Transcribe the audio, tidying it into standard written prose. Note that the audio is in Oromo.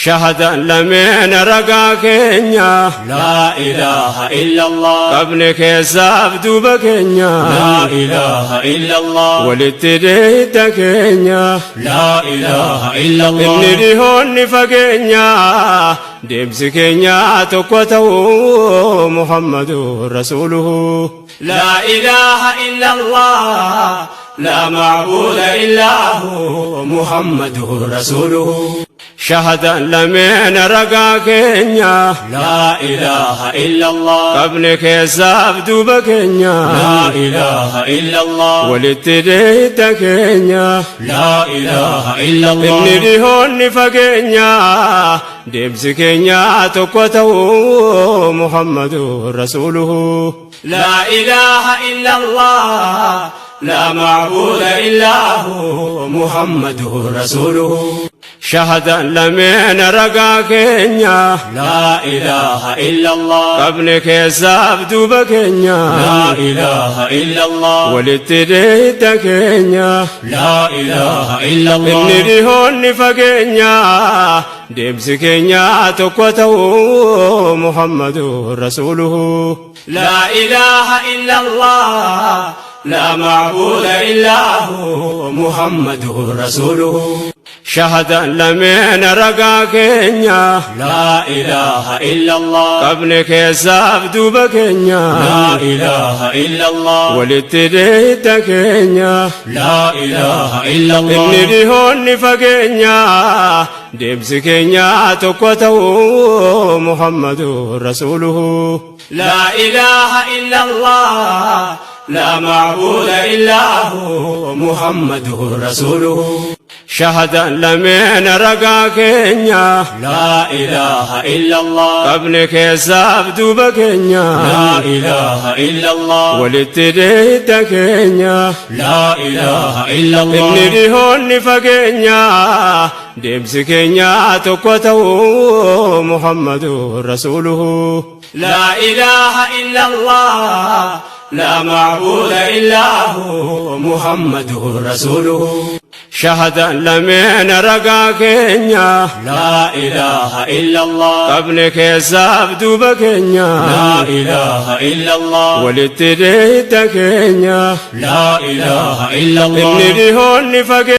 Shahadan lameen ragaa keenya. لا إله إلا الله. Qabne keessaaf duuba keenya. لا إله إلا الله. Walitti deeyda keenya. لا إله إلا Inni الله. dhihoonni fageenya. Deemsi keenya tokko ta'uu Muhammadu Rasuuluhu. لا إله إلا الله، لا معبود إلا هو، محمد رسوله. Shahadan lameen ragaa keenya. لا إله إلا الله. Qabne keessaaf duuba keenya. لا إله إلا الله. Walitti deeyda keenya. لا إله إلا Inni الله. dhihoonni fageenya. Deemsi keenya tokko ta'uu Muhammadu Rasuuluhu. لا إله إلا الله، لا معبود إلا هو، محمد رسوله. Shahadan lameen ragaa keenya. لا إله إلا الله. Qabne keessaaf duuba keenya. لا إله إلا الله. Walitti deeyda keenya. لا إله إلا Inni الله. dhihoonni fageenya. Deemsi keenya tokko ta'uu Muhammadu Rasuuluhu. لا إله إلا الله، لا معبود إلا هو، محمد رسوله. Shahadan lameen ragaa keenya. لا إله إلا الله. Qabne keessaaf duuba keenya. لا إله إلا الله. Walitti deeyda keenya. لا إله إلا Inni الله. dhihoonni fageenya. Deemsi keenya tokko ta'uu Muhammadu Rasuuluhu. لا إله إلا الله، لا معبود إلا هو، محمد رسوله. Shahadan lameen ragaa keenya. لا إله إلا الله. Qabne keessaaf duuba keenya. لا إله إلا الله. Walitti deeyda keenya. لا إله إلا Inni الله. dhihoonni fageenya. Deemsi keenya tokko ta'uu Muhammadu Rasuuluhu. لا إله إلا الله، لا معبود إلا هو، محمد رسوله. Shahadan lameen ragaa keenya. لا إله إلا الله. Qabne keessaaf duuba keenya. لا إله إلا الله. Walitti deeyda keenya. لا إله إلا Inni الله. dhihoonni fageenya.